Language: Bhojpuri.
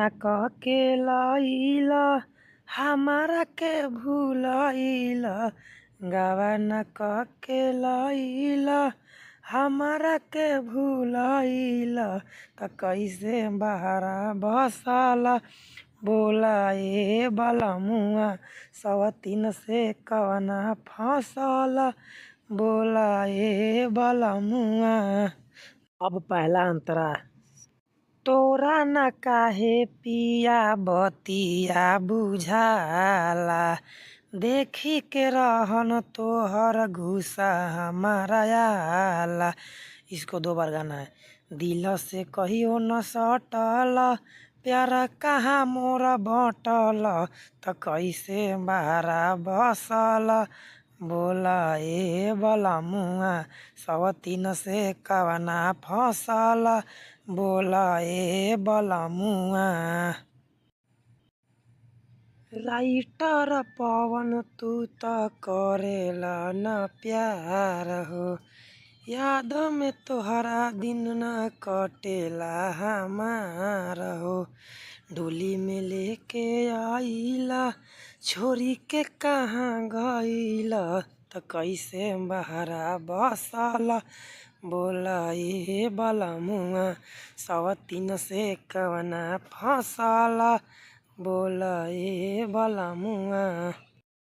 गवना क के लइला हमारा के भूलइला, गवना क के लइला हमारा के भूलइला, त कैसे बहरा बसल बोला ए बलमुआ, सवतीन से कवना फसल बोला ए बलमुआ। अब पहला अंतरा। तोरा न काहे पिया बतिया बुझाला, देखी के रहन तोहर गुस्सा हमारा आला। इसको दो बार गाना है। दिल से कहियो न सटल, प्यार कहाँ मोरा बटल, त कैसे बहरा बसल बोला ए बलमुआ, सवतीन से कवना फसल बोला ए बलमुआ। राइटर पवन तू त करेला न प्यार हो, याद में तोहरा दिन न कटेला हमार हो। डोली में लेके आइला छोरी के कहाँ गइला, त कैसे बहरा बसल बोला ए बलमुआ, सवतीन से कवना फसल बोला ए बलमुआ।